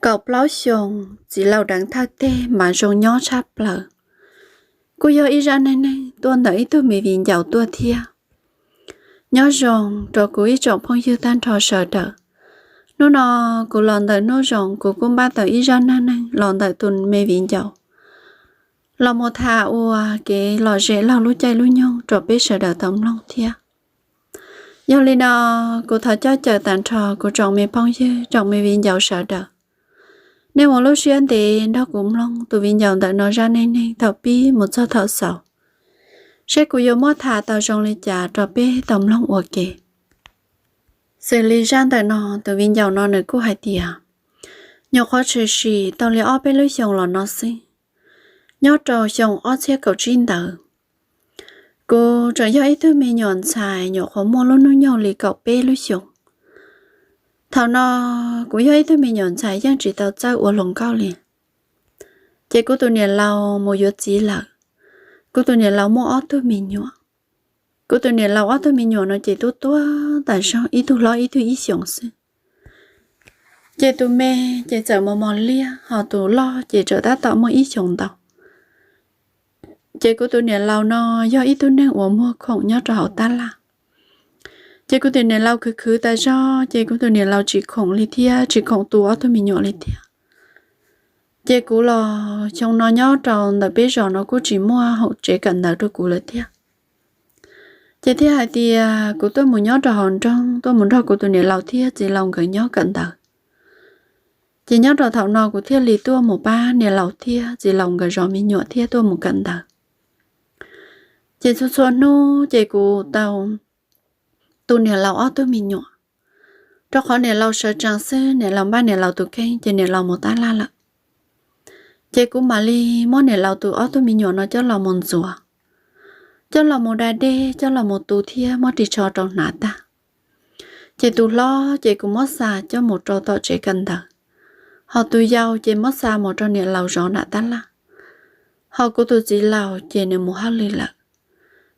Kaum plaub xyoos, txiv laus deev thawj teg mas zoo nyob tshaj plaws. Kuj yog ib zaj neej neeg tuaj ntawm ib tug me viv ncaus tuaj thiab. Nyob zoo rau kuv ib tsoom phooj ywg tag nrho sawv daws. Hnub no kuv los ntawm Hnub Zoo, kuv kuj npaj tau ib zaj neej neeg los ntawm tus me viv ncaus los mus tham ua kev lom zem laug lub caij lub nyoog rau peb sawv daws tau mloog thiab. Yog li no, kuv thov coj caw tag nrho kuv tsoom me phooj ywg, tsoom me viv ncaus sawv daws, nej ua lub siab ntev nrog kuv mloog tus viv ncaus ntawm no zaj neej neeg thaum pib mus txog thaum xaus, seb kuv yuav muab tham tau zoo li cas rau peb tau mloog ua ke. Xws li zaj ntawm no, tus viv ncaus no nws kuj hais tias, nyuam qhuav tshwm sim tau li ob peb lub xyoos los no xwb, nyob rau xyoo ob txhiab kaum tsib ntawd, kuv tseem yog ib tug me nyuam ntxhais nyuam qhuav muaj lub hnub nyoog li kaum peb lub xyoos. Thaum no kuv yog ib tug me nyuam ntxhais yeej tsis tau txawj ua hluas nkauj li. Ces kuv tus niam laus mus yuav txiv lawm, kuv tus niam laus muaj ob tug me nyuam. Kuv tus niam laus ob tug me nyuam no ces tuab tuab tas zog, ib tug hlob ib tug ib xyoos xwb. Ces tus me ces txawm mos mos liaj, ho tus loj ces txawm tab tom muaj ib xyoos ntau. Ces kuv tus niam laus no yog ib tug neeg uas muag khoom nyob rau hauv tab laj. Ces kuv tus niam laus khwv khwv tas zog, ces kuv tus niam laus tsis khoom li thiab, tsis khoom tu ob tug me nyuam li thiab. Ces kuv los xyoo no nyob rau ntawm peb zos no kuj tsis muaj hauv tsev kawm ntawv rau kuv lawm thiab. Ces thiaj hais tias kuv tuaj mus nyob rau hauv nroog, tuaj mus nrog kuv tus niam laus thiab txiv laus nkawd nyob kawm ntawv. Ces nyob rau thaum no kuv thiaj li tuaj mus pab niam laus thiab txiv laus nkawd zov me nyuam thiab tuaj mus kawm ntawv. Ces txhua txhua hnub ces kuv tau tu niam laus ob tug me nyuam, rau qhov niam laus sawv tsees xwb, niam laus npaj niam laus tus kheej ces niam laus mus tab laj lawm. Ces kuv mam li muab niam laus tus ob tug me nyuam no coj los mus ntxuav, coj los mus da dej, coj los mus tu thiab muab ris tsho rau hnav tag. Ces tus hlob ces kuv muab xa coj mus rau tom tsev kawm ntawv, ho tus yau ces muab xa mus rau niam laus zov nram tab laj, ho kuv tus txiv laus ces nws mus hauj lwm lawm.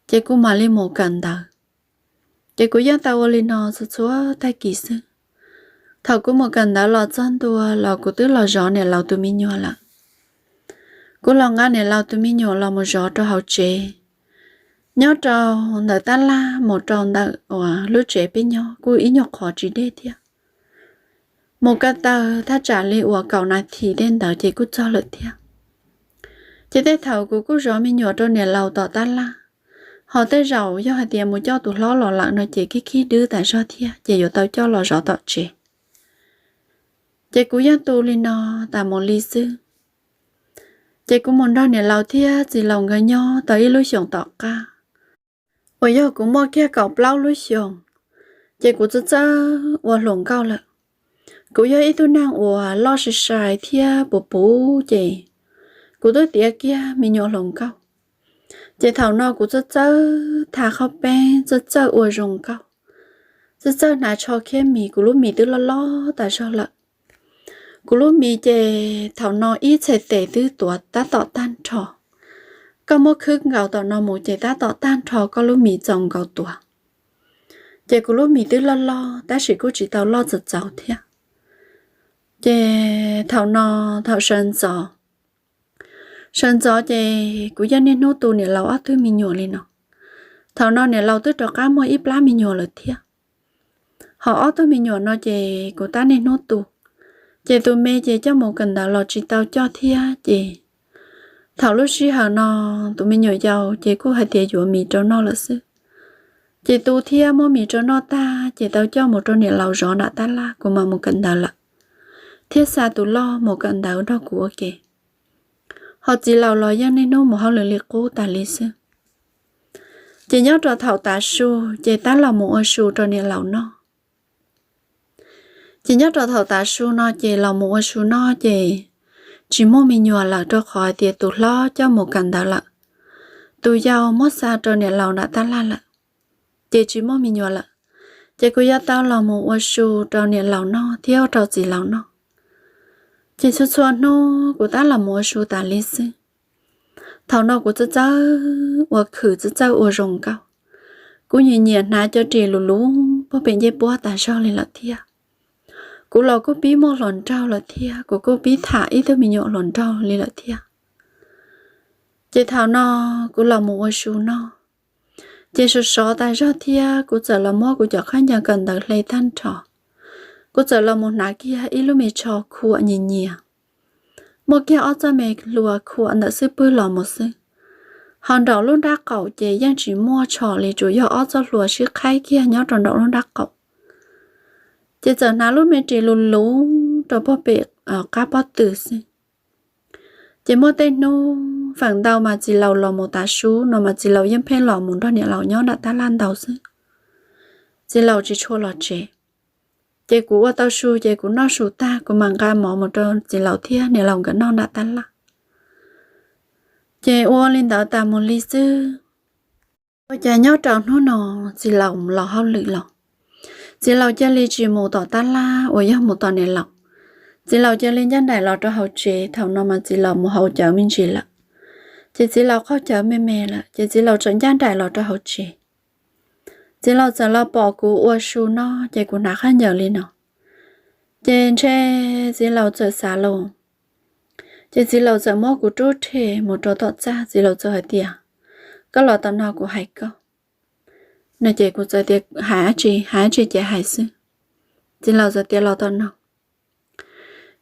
Ces kuv mam li mus kawm ntawv. Ces kuv yeej tau ua li no txhua txhua tag kis xwb. Thaum kuv mus kawm ntawv los txog ntua los kuv twb los zov niam laus tus me nyuam lawm. Kuv los nqa niam laus tus me nyuam los mus zov rau hauv tsev, nyob rau ntawm tab laj mus rau ntawm uas lub tsev peb nyob kuj ib nyuag qhov tsis deb thiab. Mus ko taw thaj tsam li uas kaum nas this tej ntawd ces kuj txog lawm thiab. Ces tej thaum kuv kuj zov me nyuam rau niam laus tom tab laj, ho tej zaum yog hais tias mus coj tus hlob los lawm no ces khib khib dwb tas zog thiab ces yuav tau coj los zov tom tsev. Ces kuv yeej tu li no tas mus li xwb. Ces kuv mus nrog niam laus thiab txiv laus nkawd nyob tau ib lub xyoos tom qab, uas yog kuv muaj kiag kaum plaub lub xyoos, ces kuv txawj txawj ua hluas nkauj lawm. Kuv yog ib tug neeg uas loj sai sai thiab puv puv ces kuv twb tiav kiag me nyuam hluas nkauj. Ces thaum no kuv txawj txawj tha qhaub peeb, txawj txawj ua zoo nkauj, txawj txawj hnav tsho khiab mis, kuv lub mis twb loj loj tas zog lawm. Kuv lub mis ces thaum no ib txhais tes twb tuav tab tom tag nrho. Koj muab khwb nkaus tom no mus ces tab tom tag nrho koj lub mis txaus nkaus tuav. Ces kuv lub mis twb loj loj tab sis kuj tsis tau loj txaus txaus thiab. Ces thaum no, thaum sawv ntxov, sawv ntxov ces kuv yeej niaj hnub tu niam laus ob tug me nyuam li no. Thaum no niam laus twb rov qab muaj ib plab me nyuam lawm thiab. Ho ob tug me nyuam no ces kuv tab niaj hnub tu, ces tus me ces coj mus kawm ntawv los tsis tau coj thiab ces thaum lub sij hawm no tus me nyuam yaus ces kuj hais tias yuav mis rau noj lawm xwb. Ces tu thiab muab mis rau noj tag ces tau coj mus rau niam laus zov nram tab laj, kuv mam mus kawm ntawv lawm, thiab xa tus loj mus kawm ntawv nrog kuv ua ke. Ho txiv laus los yeej niaj hnub mus hauj lwm li qub tas li xwb. Ces nyob rau thaum tav su ces tab los mus ua su rau niam laus noj. Ces nyob rau thaum tav su no ces los mus ua su noj ces tsis muaj me nyuam lawm rau qhov hais tias tus hlob coj mus kawm ntawv lawm, tus yau muab xa rau niam laus nram tab laj lawm, ces tsis muaj me nyuam lawm. Ces kuv yuav tau los mus ua su rau niam laus noj thiab rau txiv laus noj. Ces txhua txhua hnub kuv tab los mus ua su tas li xwb. Thaum no kuv txawj txawj ua khwm, txawj txawj ua zoo nkauj. Kuv nyiam nyiam hnav cov ris luv luv puag pem ncej puab tas zog li lawm thiab. Kuv los kuj pib muaj hluas nraug lawm thiab, kuv kuj pib tham ib tug me nyuam hluas nraug li lawm thiab. Ces thaum no kuv los mus ua su noj, ces sov sov tas zog thiab kuv txawm los muab kuv cov khaub ncaws kawm ntawv hle tag nrho. Kuv txawm los mus hnav kiag ib lub me tsho khuam nyias nyias, muaj kiag ob txoj me hlua khuam ntawm xub pwg los mus xwb. Ho nraum lub nrab qaum ces yeej tsis muaj tsho li, tsuas yog ob txoj hlua sib qhaib kiag nyob rau nraum lub nrab qaum. Ces txawm hnav lub me ris lus luv rau pog pem qab pob tw xwb. Ces muaj tej hnub feem ntau mas txiv laus los mus tav su no mas txiv laus yeej pheej los mus nrog niam laus nyob nram tab laj ntau xwb. Txiv laus tsis tshua los tsev. Ces kuv ua tau su ces kuv noj su tag kuv mam nqa mov mus rau txiv laus thiab niam laus nkawd noj nram tab laj. Ces ua li ntawd tas mus li xwb. Ua cas nyob rau hnub no txiv laus los hauj lwm los, txiv laus cia li tsis mus tom tab laj uas yog mus tom niam laus. Txiv laus cia li ncaj nraim los rau hauv tsev, thaum no mas txiv laus mus haus cawv me ntsis lawm. Ces txiv laus qaug cawv me me lawm ces txiv laus txawm ncaj nraim los rau hauv tsev. Txiv laus txawm los pom kuv ua su noj ces kuv hnav khaub ncaws li no. Ces ntshe txiv laus txawm xav los, ces txiv laus txawm muab kuv rub rhe mus rau tom txaj, txiv laus txawm hais tias, koj los tom no kuv hais koj. No ces kuv txawm tias hais dab tsi, hais dab tsi ces hais xwb. Txiv laus txawm tias los tom no.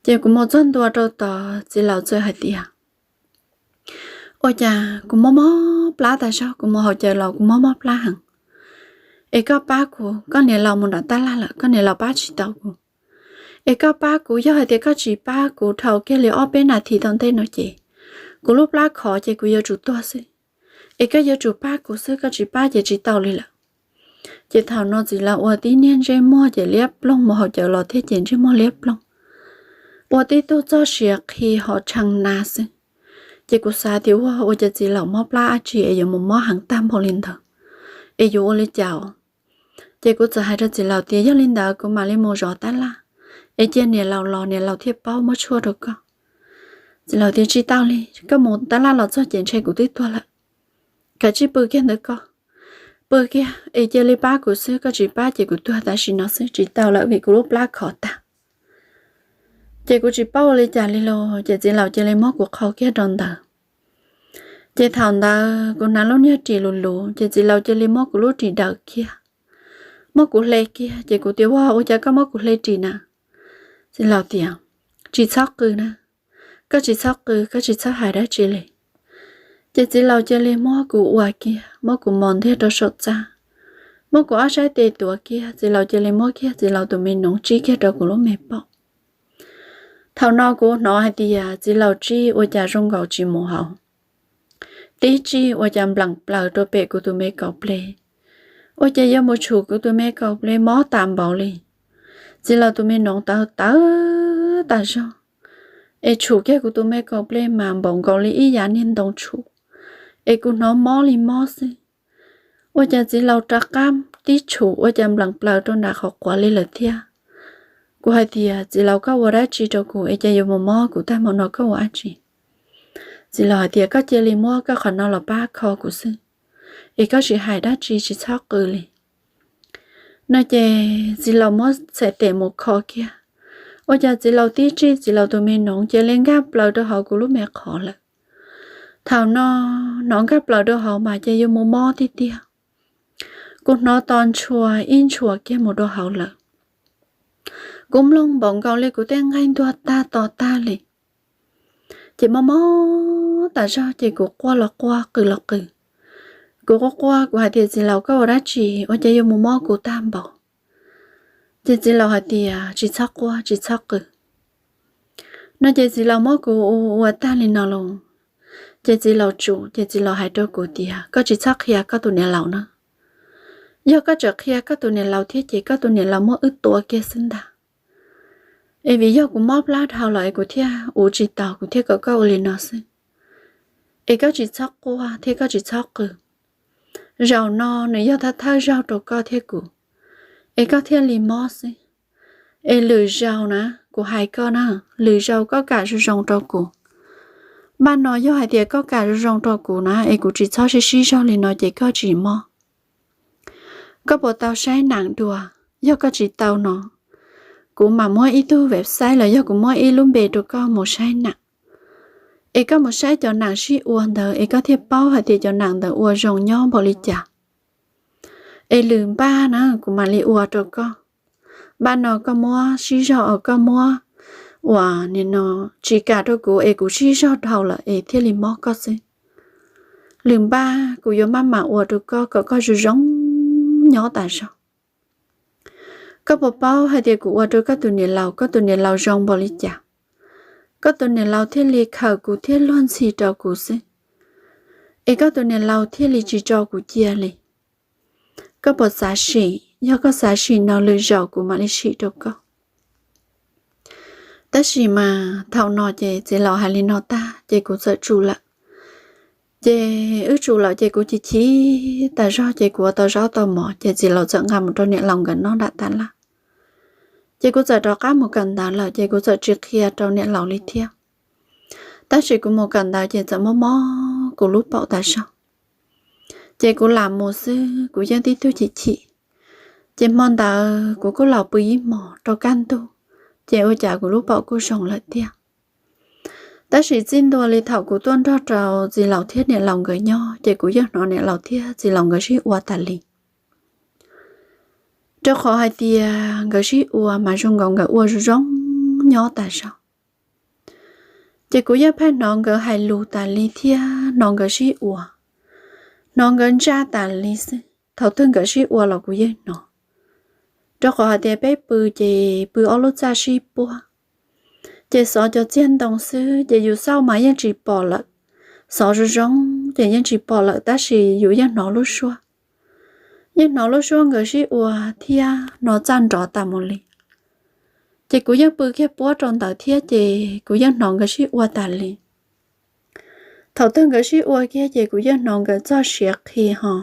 Ces kuv mus txog ntua rau tod txiv laus txawm hais tias, ua cas kuv mob mob plab tas zog, kuv mus haus cawv los kuv mob mob plab heev. Es koj pab kuv, koj niam laus mus nram tab laj lawm, koj niam laus pab tsis tau kuv. Es koj pab kuv, yog hais tias koj tsis pab kuv dhau kiag li ob peb nas this tom ntej no ces kuv lub plab khov ces kuv yuav tsum tuag xwb. Es koj yuav tsum pab kuv xwb, koj tsis pab ces tsis tau li lawm. Ces thaum no txiv laus ua tib niag ntsej muag ces liab ploog, mus haus cawv los thiab ces ntsej muag liab ploog, ua tib tug txoj sia qhi ho tshee na xwb. Ces kuv xav tias ua, ua cas txiv laus mob plab dab tsi es yuav mus mob heev tag npaum li ntawd, es yuav ua li cas? Ces kuv txawm hais rau txiv laus tias yog li ntawd kuv mam li mus zov tab laj, es cia niam laus los niam laus thiaj paub muab tshuaj rau koj. Txiv laus tias tsis tau li, koj mus tab laj los txog ces ntshe kuv twb tuag lawm. Kav tsij pw kiag ntawd koj, pw kiag es cia li pab kuv xwb, koj tsis pab ces kuv tuag tam sim no xwb, tsis tau lawm vim kuv lub plab khov tag. Ces kuv tsis paub ua li cas li los ces txiv laus cia li muab kuv qhau kiag rau ntawd. Ces thaum ntawd kuv hnav lub niag ris lus lus ces txiv laus cia li muab kuv lub ris daws kiag, muab kuv hle kiag. Ces kuv tias ua, ua cas koj muab kuv hle ris na? Txiv laus tias tsis txhob qw na, koj tsis txhob qw, koj tsis txhob hais dab tsi li. Ces txiv laus cia li muab kuv ua kiag, muab kuv mos ntiag rau saum txaj, muab kuv ob sab tes tuav kiag, txiv laus cia li muab kiag txiv laus tus me noov tsib kiag rau kuv lub me paum. Thaum no kuv hnov hais tias txiv laus tsib ua cas zoo nkaus tsis mus hauv, tib tsib ua cas npleem plaws rau pem kuv tus me kaum pleb. Ua cas yuav mus tshum kuv tus me kaum pleb mob tas npaum li. Txiv laus tus me noov tawv tawv tas zog, es tshum kiag kuv tus me kaum pleb mas npaum nkaus li ib yav niag ntoo tshum, es kuv hnov mob li mob xwb. Ua cas txiv laus rov qab tib tshum ua cas npleem plaws rau nram qhov quav li lawm thiab. Kuv hais tias txiv laus koj ua dab tsi rau kuv es cas yuav mus mob kuv tag npaum no, koj ua dab tsi? Txiv laus hais tias koj cia li muab koj qhov no los pab kho kuv xwb, es koj tsis hais dab tsi, tsis txhob qw li. No ces txiv laus muab txhais tes mus kho kiag, ua cas txiv laus tib tsij txiv laus tus me noov cia li nkag plaws rau hauv kuv lub me qhov lawm. Thaum no hnov nkag plaws rau hauv mas ces yuav mus mob tiag tiag. Kuv hnov to ntshua ib ntshua kiag mus rau hauv lawm. Kuv mloog npaum nkaus li kuv tej nqaij ntuag tag to tag li. Ces mob mob tas zog ces kuv quaj los quaj qw los qw. Kuv quaj quaj kuv hais tias txiv laus koj ua dab tsi ua cas yuav mus mob kuv tag npaum. Ces txiv laus hais tias tsis txhob quaj tsis txhob qw. No ces txiv laus muab kuv ua tag li no los, ces txiv laus tsum ces txiv laus hais rau kuv tias koj tsis txhob qhia koj tus niam laus na. Yog koj tseem qhia koj tus niam laus thiab ces koj tus niam laus muab wb tua kiag xwb ntag. Es vim yog kuv mob plab dhau los es kuv thiaj ua tsis tau, kuv thiaj kom koj ua li no xwb. Es koj tsis txhob quaj thiab koj tsis txhob qw. Zaum no nws yog thawj thawj zaug rau koj thiab kuv, es koj thiaj li mob xwb. Es lwm zaus na, kuv hais koj na, lwm zaus koj kam zoo zoo rau kuv. Npaj no yog hais tias koj kam zoo zoo rau kuv na es kuv tsis txhob sib sib zog li no ces koj tsis mob. Koj puas tau saib nees dua? Yog koj tsis tau no, kuv mam muab ib tug website los yog kuv muab ib lub npe rau koj mus saib nam, es koj mus saib cov nam sib ua ntawd es koj thiaj paub hais tias cov nam ntawd ua zoo nyob npaum li cas. Es lwm npaj na kuv mam li ua rau koj. Npaj no koj muab sib zog, koj muab uas nim no tsis kam rau kuv es kuv sib zog dhau lawm es thiaj li mob koj xwb. Lwm npaj kuv yuav maj mam ua rau koj kom koj zoo zoo nyob tas zog. Koj puas paub hais tias kuv ua rau koj tus niam laus, koj tus niam laus zoo npaum li cas? Koj tus niam laus thiaj li khawm kuv thiab luag ntxhi rau kuv xwb, es koj tus niam laus thiaj li tsis tso kuv cia li. Koj puas xav sim? Yog koj xav sim no lwm zaus kuv mam li sim rau koj. Tab sis mas thaum no ces txiv laus hais li no tag ces kuv txawm tsum lawm. Ces wb tsum lawm ces kuv chim chim tas zog ces kuv ua tau zaub tau mov ces txiv laus txawm nqa mus rau niam laus nkawd noj nram tas laj. Ces kuv txawm rov qab mus kawm ntawv lawm ces kuv txawm tsis qhia rau niam laus li thiab. Tab sis kuv mus kawm ntawv ces txawm mob mob kuv lub paum tas zog. Ces kuv lam mus xwb, kuv yeej tib tug chim chim. Ces hmo ntawd kuv kuj los pw ib hmos rau kaj ntug, ces ua cas kuv lub paum kuj zoo lawm tiag. Tab sis txij ntua li thaum kuv tuaj nrog rau txiv laus thiab niam laus nkawd nyob ces kuv yeej hnov niam laus thiab txiv laus nkawd sib ua tas li. Rau qhov hais tias nkawd sib ua mas zoo nkaus nkawd ua zoo zoo nyob tas zog. Ces kuv yeej pheej hnov nkawd hais lus tas li thiab hnov nkawd sib ua, hnov nkawd ntsaj tas li xwb. Thaum twg nkawd sib ua los kuv yeej hnov. Rau qhov hais tias peb pw ces pw ob lub txaj sib puab, ces xov cov txiag ntoo xwb ces yus xauj mas yeej tsis pom lawm. Xov zoo zoo ces yeej tsis pom lawm tab sis yus yeej hnov lub suab, yeej hnov lub suab nkawd sib ua thiab hnov txaj nrov tas mus li. Ces kuv yeej pw kiag puab rau ntawd thiab ces kuv yeej hnov nkawd sib ua tas li. Thaum twg nkawd sib ua kiag ces kuv yeej hnov nkawd txoj siav qhi ho,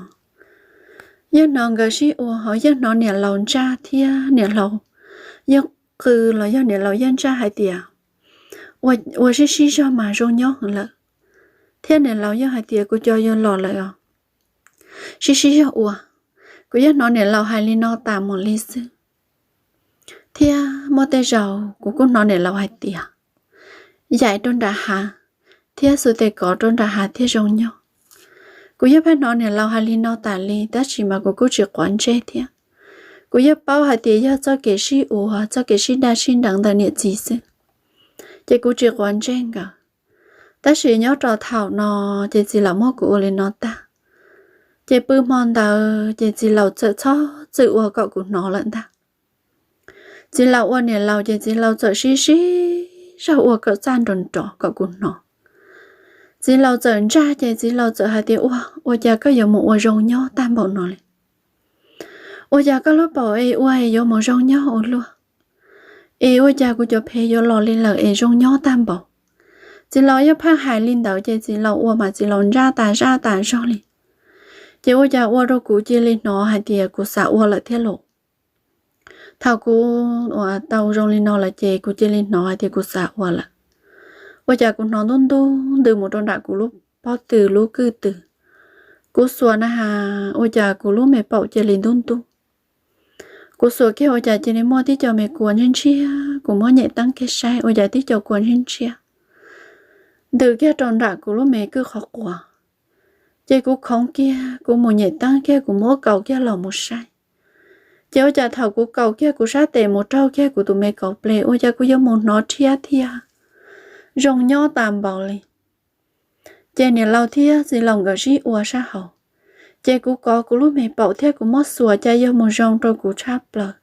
yeej hnov nkawd sib ua ho yeej hnov niam laus ntsaj thiab niam laus yeej qw los yog niam laus yeej ntsaj hais tias ua sib sib zog mas zoo nyob lawm, thiab niam laus yeej hais tias kuv cov yuav los lawm os, sib sib zog ua. Kuv yeej hnov niam laus hais li no tas mus li xwb. Thiab muaj tej zaus kuv kuj hnov niam laus hais tias yaim rau nram hav thiab xuas tes kov rau nram hav thiaj zoo nyob. Kuv yeej pheej hnov niam laus hais li no tas li tab sis mas kuv kuj tsis quav ntsej thiab. Kuv yeej paub hais tias yog txoj kev sib ua, txoj kev sib daj sib deev ntawm niam txiv xwb, ces kuv tsis quav ntsej nkawd. Tab sis nyob rau thaum no ces txiv laus muab kuv ua li no tag, ces pw hmo ntawd ces txiv laus txawm txhob txwm ua kom kuv hnov lawm ntag. Txiv laus ua niam laus ces txiv laus txawm sib sib zog ua kom txaj nrov nrov kom kuv hnov. Txiv laus txawm ntsaj ces txiv laus txawm hais tias ua, ua cas koj yuav mus ua zoo nyob tag npaum no li? Ua cas koj lub paum es ua es yuav mus zoo nyob ua luaj? Es ua cas kuv cov phev yuav los li lawm es zoo nyob tag npaum? Txiv laus yeej pheej hais li ntawd ces txiv laus ua mas txiv laus ntsaj tas zaj tas zog li. Ces ua cas ua rau kuv cia li hnov hais tias kuv xav ua lawm thiab los. Thaum kuv ua tau zoo li no lawm ces kuv cia li hnov hais tias kuv xav ua lawm. Ua cas kuv hnov ntub ntub ntws mus rau nram kuv lub pob tw lub kwj tw. Kuv xuas na has ua cas kuv lub me paum cia li ntub ntub. Kuv xuas kiag ua cas cia li muaj tib co me kua ntshiab ntshiab, kuv muab nyem teeb kiag saib ua cas tib co kua ntshiab ntshiab ntws kiag rau nram kuv lub me kwj qhov quav. Ces kuv khoov kiag kuv mus nyem teeb kiag kuv muab kaus kiag los mus saib. Ces ua cas thaum kuv kaus kiag kuv sab tes mus raug kiag kuv tus me kauv ples ua cas kuv yuav mus hnov rhiab thiab zoo nyob tas npaum li. Ces niam laus thiab txiv laus nkawd sib ua sab hauv. Ces kuv kov kuv lub me paum thiab kuv muab xuas cas yog mus zoo rau kuv tshaj plaws.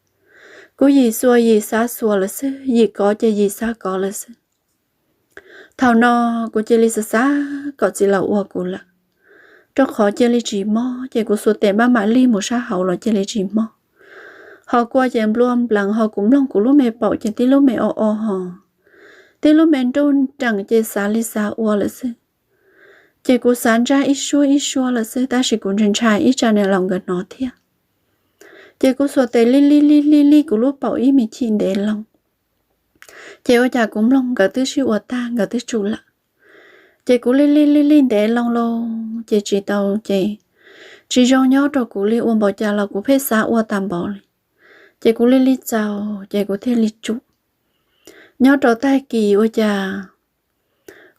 Kuv yim xuas yim xav xuas lawm xwb, yim kov ces yim xav kov lawm xwb. Thaum no kuv cia li xav xav kom txiv laus ua kuv lawm, rau qhov cia li tsis mob ces kuv xuas tes maj mam lig mus sab hauv los cia li tsis mob. Ho kua ces nplua nplees ho kuv mloog kuv lub me paum ces tib lub me o o ho, tib lub me nruj nreem ces xav li xav ua lawm xwb. Ces kuv xav ntsaj ib suab ib suab lawm xwb tab sis kuv ntshai ntshai ib tsam niam laus nkawd hnov thiab. Ces kuv xuas tes lig lig lig lig lig kuv lub paum ib me chim ntev loo. Ces ua cas kuv mloog nkawd twb sib ua tag nkawd twb tsum lawm. Ces kuv lig lig lig lig ntev loo loo ces tsis tau ces tsis zoo nyob rau kuv li, ua npaum cas los kuv pheej xav ua tas npaum li. Ces kuv li li txaus ces kuv thiaj li tsum. Nyob rau tag kis ua cas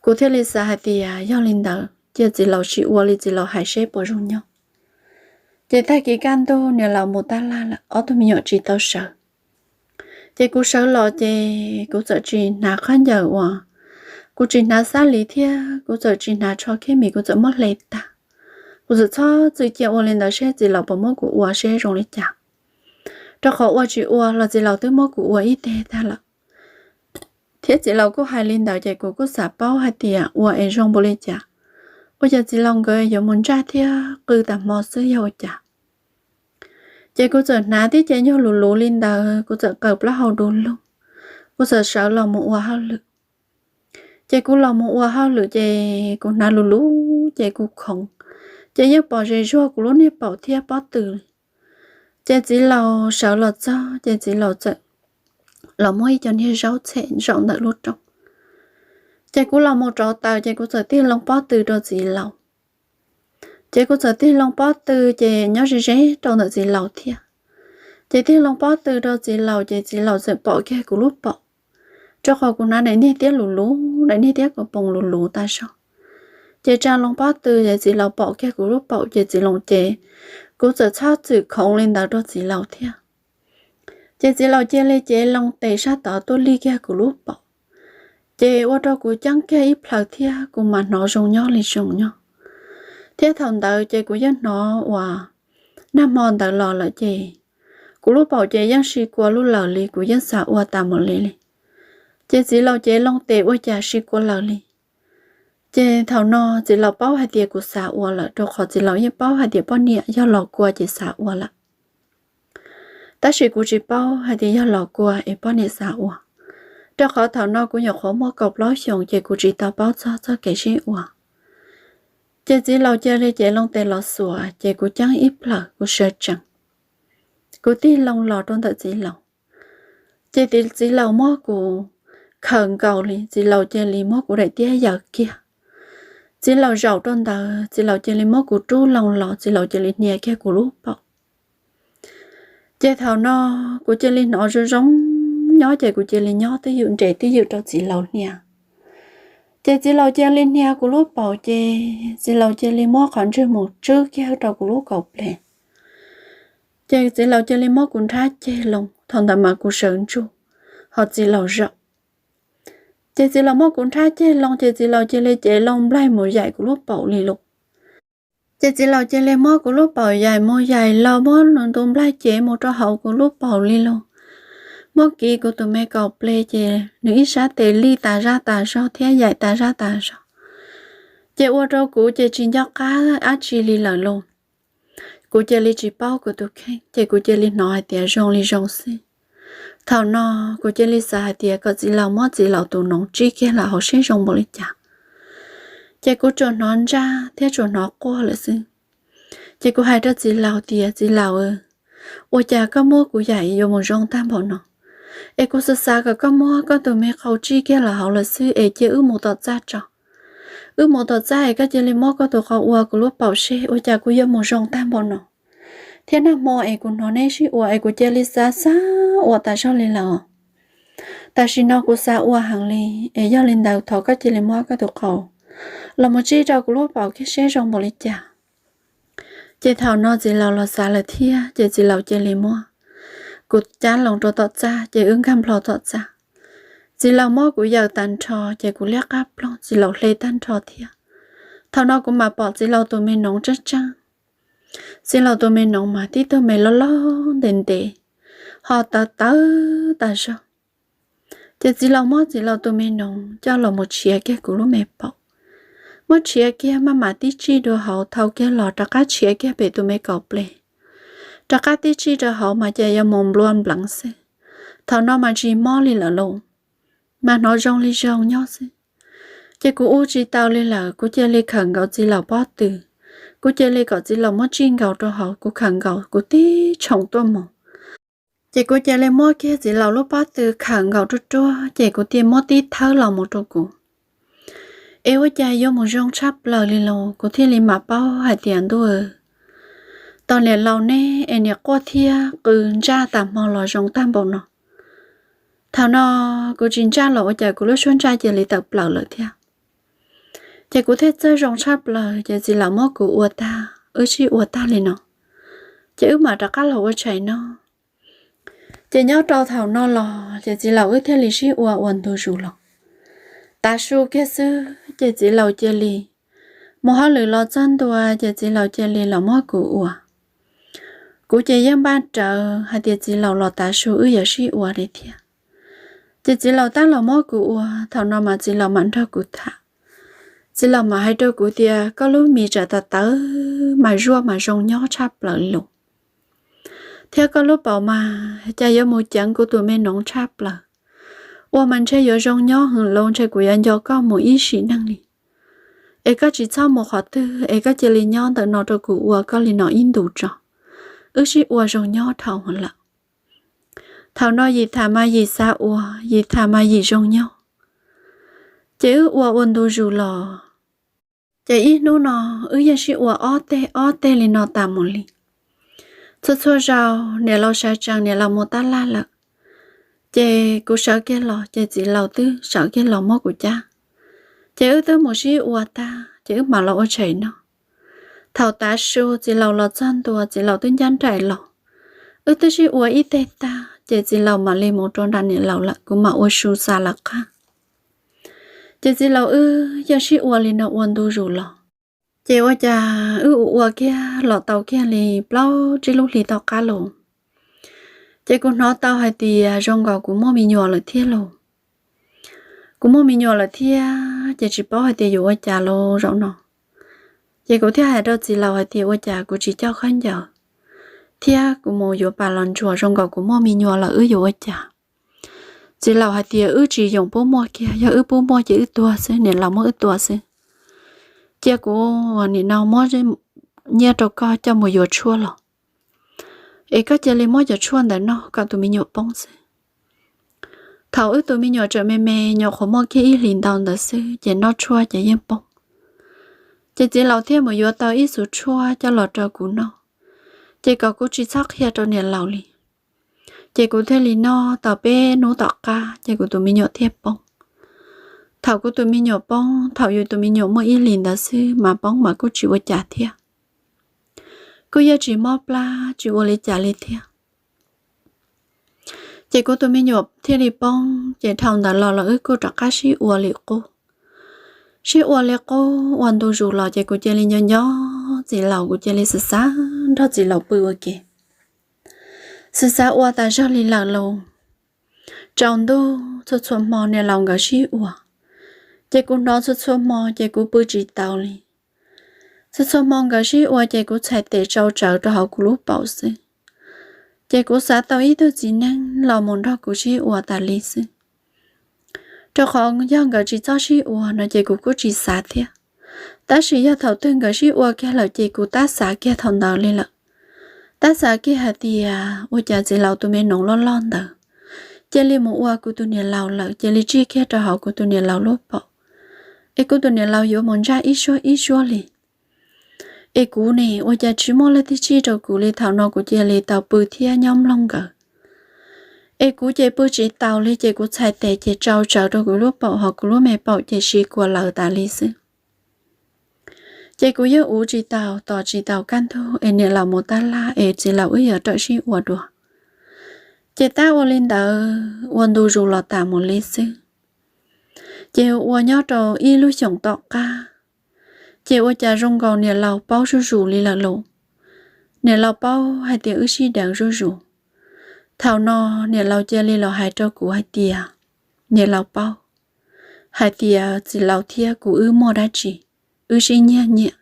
kuv thiaj li xav hais tias yog li ntawd cia txiv laus sim ua li txiv laus hais seb puas zoo nyob. Ces tag kis kaj ntug niam laus mus tab laj lawm, ob tug me nyuam tsis tau sawv. Ces kuv sawv los ces kuv txawm tsis hnav khaub ncaws uas, kuv tsis hnav xab li thiab kuv txawm tsis hnav tsho kheb mis, kuv txawm muab hle tag. Kuv txawm txhob txwm cia ua li ntawd seb txiv laus puas muab kuv ua seb zoo li cas, rau qhov ua tsis ua los txiv laus twb muab kuv ua ib teg tag lawm. Thiab txiv laus kuj hais li ntawd ces kuv kuj xav paub hais tias ua es zoo npaum li cas, ua cas txiv laus nkawd yuav mus ntsaj thiab qw tas hmo xwb yog ua cas. Ces kuv txawm hnav tib ce nyuag luv luv li ntawd, kuv txawm qaws plaub hau du lug, kuv txawm sawv los mus ua hauj lwm. Ces kuv los mus ua hauj lwm ces kuv hnav luv luv ces kuv khoov, ces yeej pom zes zuag kuv lub niag paum thiab pob tw li. Ces txiv laus sawv los txog ces txiv laus txawm los muab ib co niag zaub txhem zaum ntawm lub rooj. Ces kuv los mus rauv taws ces kuv txawm tig loo pob tw rau txiv laus. Ces kuv txawm tig loo pob tw ces nyob ze ze rau ntawm txiv laus thiab. Ces tig loo pob tw rau txiv laus ces txiv laus txawm pom kiag kuv lub paum, rau qhov kuv hnav daim niag tiab luv luv, daim niag tiab ko poos luv luv tas zog. Ces tsa loo pob tw ces txiv laus pom kiag kuv lub paum ces txiv laus ces kuv txawm txhob txwm khoov li ntawd rau txiv laus thiab. Ces txiv laus cia li cev loo tes sab tod tuaj lig kiag kuv lub paum, ces ua rau kuv ceeb kiag ib plhaws thiab kuv mam hnov zoo nyob li zoo nyob. Thiab thaum ntawd ces kuv yeej hnov uas nag hmo ntawd los lawm ces kuv lub paum ces yeej si kua lug lawm li, kuv yeej xav ua tas mus li li. Ces txiv laus cev loo tes ua cas si kua lawm li. Ces thaum no txiv laus paub hais tias kuv xav ua lawm, rau qhov txiv laus yeej paub hais tias poj niam yog los kua ces xav ua lawm. Tab sis kuv tsis paub hais tias yog los kua es poj niam xav ua, rau qhov thaum no kuv nyuam qhuav muaj kaum plaub xyoos ces kuv tsis tau paub txog txoj kev sib ua. Ces txiv laus cia li cev loo tes los xuas ces kuv ceeb ib plhaws kuv sawv tsees. Kuv tig loo los rau ntawm txiv laus, ces txiv laus muab kuv khawm nkaus li, txiv laus cia li muab kuv daim tiab yaws kiag. Txiv laus zaum rau ntawd, txiv laus cia li muab kuv rub loo los, txiv laus cia li hnia kiag kuv lub paum. Ces thaum no kuv cia li hnov zoo zoo nyob ces kuv cia li nyob twj ywm nres twj ywm rau txiv laus hnia. Ces txiv laus cia li hnia kuv lub paum ces txiv laus cia li muab qhov ntswg mus tswb kiag rau kuv lub kaum pleg. Ces txiv laus cia li muab kuv nrhab ceg loo, thaum ntawd mas kuv sawv ntsug, ho txiv laus zaum. Ces txiv laus muab kuv nrhab ceg loo ces txiv laus cia li cev loo nplaig mus yaim kuv lub paum li lawm. Ces txiv laus cia li muab kuv lub paum yaim mus yaim los, muab nws ntu nplaig cev mus rau hauv kuv lub paum li lawm. Muab kiv kuv tus me kaum pleg ces nws ib sab tes lij tas zaj tas zog thiab yaim tas zaj tas zog. Ces ua rau kuv ces tsis nco qab dab tsi li lawm lauj. Kuv cia li tsis paub kuv tus kheej, ces kuv cia li hnov hais tias zoo li zoo xwb. Thaum no kuv cia li xav hais tias kom txiv laus muab txiv laus tus noov tsib kiag los hauv seb zoo npaum li cas. Ces kuv tsuas hnov ntsaj thiab tsuas hnov quaj lawm xwb. Ces kuv hais rau txiv laus tias, txiv laus, ua cas koj muab kuv yaim yuav mus zoo tag npaum no? Es kuv xav xav kom koj muab koj tus me qau tsib kiag los hauv lawm xwb es cia wb mus tom txaj tso. Wb mus tom txaj es koj cia li muab koj tus qau ua kuv lub paum seb ua cas kuv yuav mus zoo tag npaum no. Thiab nag hmo es kuv hnov neb sib ua es kuv cia li xav xav ua tas zog li lawm. Tam sim no kuv xav ua heev li, es yog li ntawd thov koj cia li muab koj tus qau los mus tsib rau kuv lub paum kiag seb zoo npaum li cas. Ces thaum no txiv laus los xav lawm thiab, ces txiv laus cia li muab kuv cab loo rau tom txaj, ces wb nkag nplho tom txaj. Txiv laus muab kuv yaws tag nrho, ces kuv liab qab ploog, txiv laus hle tag nrho thiab. Thaum no kuv mam pom txiv laus tus me noov tseeb tseeb. Txiv laus tus me noov mas tib tug me loj loj ntev ntev, ho tawv tawv tas zog. Ces txiv laus muab txiv laus tus me noov coj los mus tshiav kiag kuv lub me paum. Muab tshiav kiag maj mam tib tsij dua hauv, thau kiag los rov qab tshiav kiag pem tus me kaum pleg. Rov qab tib tsij rau hauv mas ces yuav mus nplua npleev xwb. Thaum no mas tsis mob li lawm lauj, mas hnov zoo li zoo nyob xwb. Ces kuv ua tsis tau li lawm, kuv cia li khawm nkaus txiv laus pob tw. Kuv cia li kom txiv laus muab tsij nkaus rau hauv, kuv khawm nkaus kuv tib tshoom tuaj mus. Ces kuv cia li muab kiag txiv laus lub pob tw khawm nkaus ruaj ruaj, ces kuv thiaj muab tib thawb los mus rau kuv. Es ua cas yuav mus zoo tshaj plaws li los, kuv thiaj li mam paub hais tias ntuj, Tos niam laus neb es niam quaj thiab qw ntsaj tas hmo los zoo tag npaum no. Thaum no kuv tsis ntsaj los ua cas kuv lub suab ntsaj cia li tawm plaws lawm thiab. Ces kuv thiaj txawj zoo tshaj plaws ces txiv laus muab kuv ua tag, wb sib ua tag li no, ces wb mam rov qab los ua tshais no. Ces nyob rau thaum no los ces txiv laus wb thiaj li sib ua ua ntu zus los. Tav su kiag xwb ces txiv laus cia li mus hauj lwm los txog ntua ces txiv laus cia li los muab kuv ua. Kuv ces yeej npaj rawv hais tias txiv laus los tav su wb yuav sib ua li thiab. Ces txiv laus tab los muab kuv ua, thaum no mas txiv laus mam nrog kuv tham. Txiv laus mam hais rau kuv tias koj lub mis tsam tawv tawv mas zuaj mas zoo nyob tshaj plaws lus, thiab koj lub paum mas cas yuav mus ceev kuv tus me noov tshaj plaws. Ua mas ntshe yuav zoo nyob heev lus, ntshe kuv yuav nco koj mus ib sim neej li. Es koj tsis txhob mus qhov twg es koj cia li nyob ntawm no rau kuv ua koj li no ib ntus tso, wb sib ua zoo nyob dhau lawm. Thaum no yim tham mas yim xav ua, yim tham mas yim zoo nyob. Ces wb ua ua ntu zus los, ces ib hnub no wb yeej sib ua ob teg ob teg li no tas mus li. Txhua txhua zaus niam laus sawv tsees niam laus mus tab laj lawm, ces kuv sawv kiag los ces txiv laus twb sawv kiag los muab kuv cab. Ces wb twb mus sib ua tag ces wb mam los ua tshais no. Thaum tav su txiv laus los txog ntua txiv laus twb ncaj nraim los, wb twb sib ua ib teg tag ces txiv laus mam li mus rau nram niam laus lawm, kuv mam ua su xa lawv qab. Ces txiv laus wb yeej sib ua li no ua ntu zus los. Ces ua cas wb ua ua kiag los tau kiag li plaub tsib lub hlis tom qab los, ces kuv hnov tau hais tias zoo nkaus kuv muaj me nyuam lawm thiab lauj. Kuv muaj me nyuam lawm thiab ces tsis paub hais tias yuav ua cas los zaum no. Ces kuv thiaj hais rau txiv laus hais tias ua cas kuv tsis coj khaub ncaws thiab kuv mus yuav pas los ntsuas, zoo nkaus kuv muaj me nyuam lawm wb yuav ua cas. Txiv laus hais tias wb tsis yoom pub muaj kiag, yog wb pub muaj ces wb tuag xwb, niam laus muab wb tua xwb. Cia kuv nim no muab nyiaj rau koj coj mus yuav tshuaj los, es koj cia li muab cov tshuaj ntawd noj kom tus me nyuam poob xwb. Thaum wb tus me nyuam tseem me me nyuam qhuav muaj kiag ib hlis ntau ntawd xwb ces noj tshuaj ces yeej poob. Ces txiv laus thiaj mus yuav tau ib xuv tshuaj coj los rau kuv noj, ces kom kuv tsis txhob qhia rau niam laus li. Ces kuv thiaj li noj tau peb hnub tom qab ces kuv tus me nyuam thiaj poob. Thaum kuv tus me nyuam poob, thaum yus tus me nyuam muaj ib hlis ntawd xwb mas poob mas kuj tsis ua cas thiab, kuj yeej tsis mob plab tsis ua li cas li thiab. Ces kuv tus me nyuam thiaj li poob ces dhau ntawd los los wb kuj rov qab sib ua li qub. Sib ua li qub ua ntu zus los ces kuv cia li nco nco txiv laus, kuv cia li xav xav nrog txiv laus pw ua ke. Xav xav ua tas zog li lawm los tsaus ntuj txhua txhua hmo niam laus nkawd sib ua, ces kuv hnov txhua txhua hmo ces kuv pw tsis taus li. Txhua txhua hmo nkawd sib ua ces kuv txhais tes tsau tsawv rau hauv kuv lub paum xwb. Ces kuv xav tau ib tug txiv neej los mus nrog kuv sib ua tas li xwb, rau qhov yog nkawd tsis txhob sib ua no ces kuv kuj tsis xav thiab. Tab sis yog thaum twg nkawd sib ua kiag lawm ces kuv tab xav kiag thaum ntawd li lawm. Tab xav kiag hais tias ua cas txiv laus tus me noov loj loj ntawd cia li mus ua kuv tus niam laus lawm, cia li tsij kiag rau hauv kuv tus niam laus lub paum, es kuv tus niam laus yuav mus ntsaj ib suab ib suab li. Es kuv ne ua cas tsis muaj leej twg tsij rau kuv li, thaum no kuv cia li tau pw thiab nyob mloog nkawd. Es kuv ces pw tsis taus li ces kuv txhais tes ces tsau tsawv rau kuv lub paum, hos kuv lub me paum ces siv kua lawv tas li xwb. Ces kuv yeej uv tsis taus tos tsis taus kaj ntug es niam laus mus tab laj es txiv laus wb yuav rawm sib ua dua. Ces tab ua li ntawd ua ntu zus los tas mus li xwb. Ces ua nyob rau ib lub xyoos tom qab, ces ua cas zoo nkaus niam laus paub zuj zus li lawm los. Niam laus paub hais tias wb sib deev zuj zus. Thaum no niam laus cia li los hais rau kuv hais tias niam laus paub hais tias txiv laus thiab kuv wb muaj dab tsi, wb sib nyiag nyiam,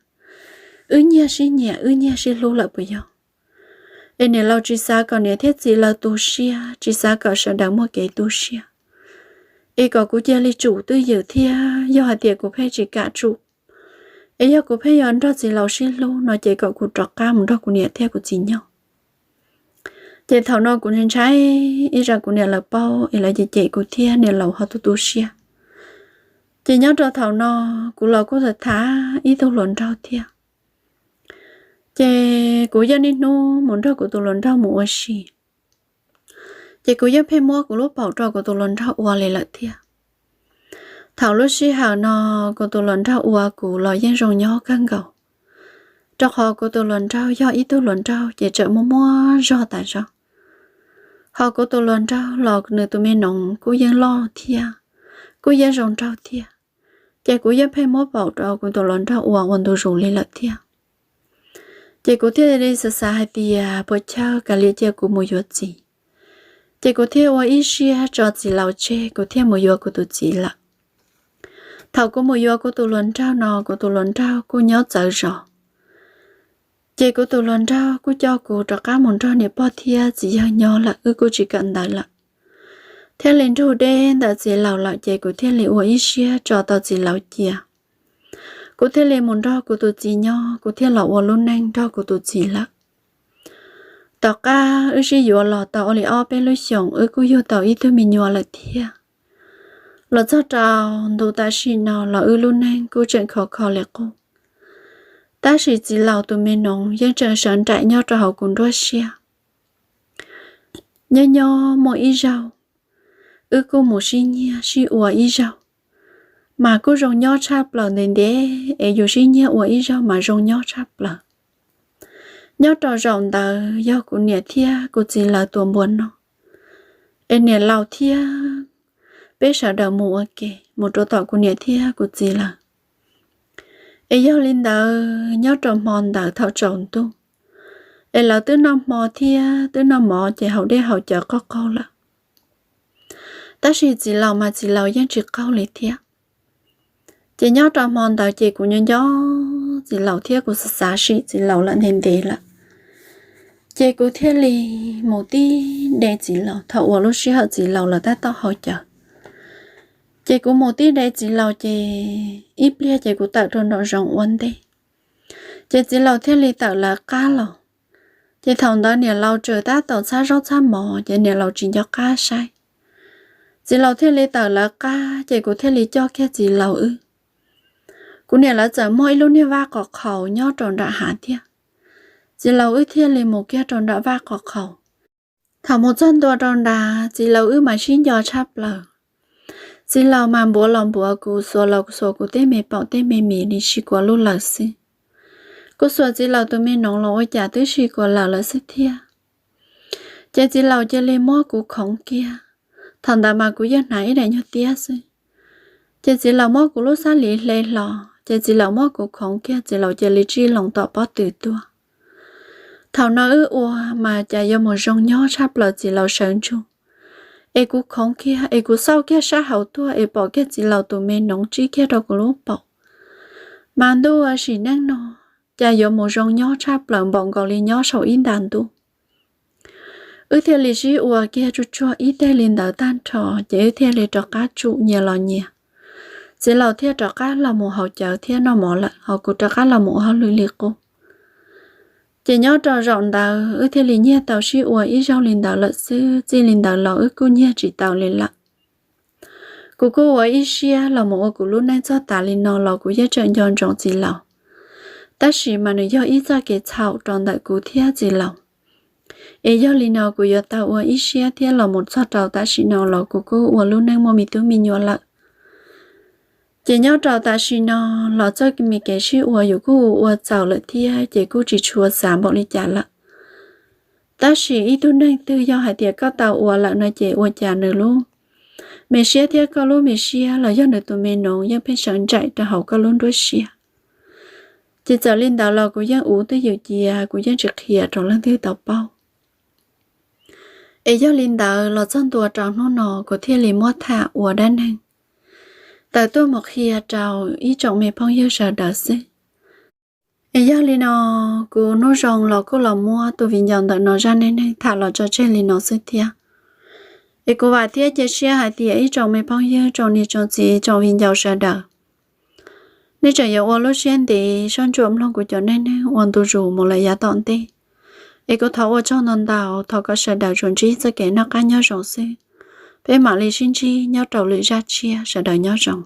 wb nyiag sib nyiam, wb nyiag sib hlub lawm puas yog? Es niam laus tsis xav kom niam thiab txiv lawv tu siab, tsis xav kom sawv daws muaj kev tu siab, es kom kuv cia li tsum twj ywm thiab. Yog hais tias kuv pheej tsis kam tsum, es yog kuv pheej yuav nrog txiv laus sib hlub no ces kom kuv rov qab mus nrog kuv niam thiab kuv txiv nyob. Ces thaum no kuv ntshai ib zaj kuv niam lawv paub es lawv cem cem kuv thiab niam laus ho tu tu siab. Ces nyob rau thaum no kuv los kuj tham ib tug hluas nraug thiab. Ces kuv yeej niaj hnub mus nrog kuv tus hluas nraug mus ua si, ces kuv yeej pheej muab kuv lub paum rau kuv tus hluas nraug ua li lawm thiab. Thaum lub sij hawm no kuv tus hluas nraug ua kuv los yeej zoo nyob kawg nkaus, rau qhov kuv tus hluas nraug yog ib tug hluas nraug ces tseem muaj muaj zog tas zog. Ho kuv tus hluas nraug los nws tus me noov kuj yeej loj thiab, kuj yeej zoo nraug thiab, ces kuv yeej pheej muab paum rau kuv tus hluas nraug ua ua ntu zus li lawm thiab. Ces kuv thiaj li xav xav hais tias puas chawj kav liam cia kuv mus yuav txiv. Ces kuv thiaj ua ib siab tso txiv laus tseg, kuv thiaj mus yuav kuv tus txiv lawm. Thaum kuv mus yuav kuv tus hluas nraug no, kuv tus hluas nraug kuj nyob txawv zos. Ces kuv tus hluas nraug kuj coj kuv rov qab mus nrog niam pog thiab txiv yawg nyob lawm, wb kuj tsis kawm ntawv lawm. Thiaj li nrug deb ntawm txiv laus lawm, ces kuv thiaj li ua ib siab tso tau txiv laus cia. Kuv thiaj li mus nrog kuv tus txiv nyob, kuv thiaj los ua lub neej nrog kuv tus txiv lawm. Tom qab wb sib yuav los tau ua li ob peb lub xyoos, wb kuj yug tau ib tug me nyuam lawm thiab. Los txog rau ntu tam sim no los wb lub neej kuj tseem khov kho li qub. Tab sis txiv laus tus me noov yeej tseem sawv nraim nyob rau hauv kuv nruab siab. Nyob nyob muaj ib zaug, wb kuj mus sib nyiag sib ua ib zaug, mas kuj zoo nyob tshaj plaws ntev ntev, es yus sib nyiag ua ib zaug mas zoo nyob tshaj plaws. Nyob rau zaum ntawd yog kuv niam thiab kuv txiv lawv tua npua no, es niam laus thiab peb sawv daws mus ua ke mus rau tom kuv niam thiab kuv txiv lawv. Es yog li ntawd nyob rau hmo ntawd thaum tsaus ntuj, es lawv twb noj hmo thiab twb noj mov ces haus dej haus cawv qaug qaug lawm. Tab sis txiv laus mas txiv laus yeej tsis qaug li thiab. Ces nyob rau hmo ntawd ces kuv nyob nco txiv laus thiab kuv xav xav sim txiv laus lawm ntev ntev lawm. Ces kuv thiaj li mus tib de txiv laus thaum uas lub sij hawm txiv laus lawv tab tom haus cawv. Ces kuv mus tib de txiv laus ces ib pliag ces kuv tawm rau nraum zoov ua ntej. Ces txiv laus thiaj li tawm lawv qab los. Ces thaum ntawd niam laus tseem tab tom txhab zaub txhab mov ces niam laus tsis nco qab saib. Txiv laus thiaj li tawm lawv qab ces kuv thiaj li coj kiag txiv laus wb. Kuv niam lawv txawm muaj ib lub niag vaj qos qhaus nyob rau nram hav thiab. Txiv laus wb thiaj li mus kiag rau nram vaj qos qhaus. Thaum mus txog ntua rau nrad txiv laus wb mas sib nco tshaj plaws. Txiv laus mas npuav los npuav kuv, xuas los xuas kuv tej me paum tej me mis li si kuav lub lawm xwb. Kuv xuas txiv laus tus me noov los ua cas twb si kuav lawm lawm xwb thiab. Ces txiv laus cia li muab kuv khoov kiag. Thaum ntawd mas kuv yeej hnav ib daim nyuag tiab xwb. Ces txiv laus muab kuv lub xab lis hle hlo, ces txiv laus muab kuv khoov kiag, txiv laus cia li tsij loo tom pob tw tuaj. Thaum no wb ua mas cas yuav mus zoo nyob tshaj plaws txiv laus sawv ntsug. Es kuv khoov kiag es kuv xauj kiag sab hauv tuaj es pom kiag txiv laus tus me noov tsib kiag rau kuv lub paum. Mas ntuj ua sim neej no cas yuav mus zoo nyob tshaj plaws npaum nkaus li nyob saum ib nta ntuj. Wb thiaj li sib ua kiag tsuj tsuag ib teg li ntawd tag nrho ces wb thiaj li rov qab tsum nyias los nyias. Txiv laus thiaj rov qab los mus haus cawv thiab noj mov lawm, ho kuv rov qab los mus ua hauj lwm li qub. Ces nyob rau zaum ntawd wb thiaj li nyiag tau sib ua ib zaug li ntawd lawm xwb, txij li ntawd los wb kuj nyiag tsis tau li lawm. Kuv kuj ua ib siab los mus ua kuv lub neej txog tas li no los kuv yeej tseem nco ntsoov txiv laus, tab sis mas nws yog ib txoj kev txhaum rau ntawm kuv thiab txiv laus. Es yog li no kuv yuav tau ua ib siab thiab los mus txog rau tam sim no los kuv kuj ua lub neej muaj me tub me nyuam lawm. Ces nyob rau tam sim no los txoj me kev sib ua yus kuj ua txaus lawm thiab ces kuj tsis tshua xav npaum li cas lawm. Tab sis ib tug neeg twg yog hais tias koj tau ua lawm no ces ua cas nws lub me siab thiab koj lub me siab los yog nws tus me noov yeej pheej sawv nraim rau hauv koj lub nruab siab. Ces txawm li ntawd los kuv yeej uv twj ywm cia, kuv yeej tsis qhia rau leej twg tau paub. Es yog li ntawd los txog ntua rau hnub no kuv thiaj li muab tham ua dab neeg tawm tuaj mus qhia rau ib tsoom me phooj ywg sawv daws xwb. Es yog li no, kuv hnub zoo los kuj los muab tus viv ncaus ntawm no zaj neej neeg tham los tso tseg li no xwb thiab. Es kuv vam thiab cia siab hais tias ib tsoom me phooj ywg, tsoom niam tsoom txiv, tsoom viv ncaus sawv daws, nej tseem yuav ua lub siab ntev soj ntsuam mloog kuv cov neej neeg ua ntu zus mus lawm yav tom ntej. Es kuv thov ua tsaug ntau ntau, thov kom sawv daws tsuas ntsib txoj kev noj qab nyob zoo xwb. Peb mam li sib ntsib nyob rau lwm zaj tshiab, sawv daws nyob zoo.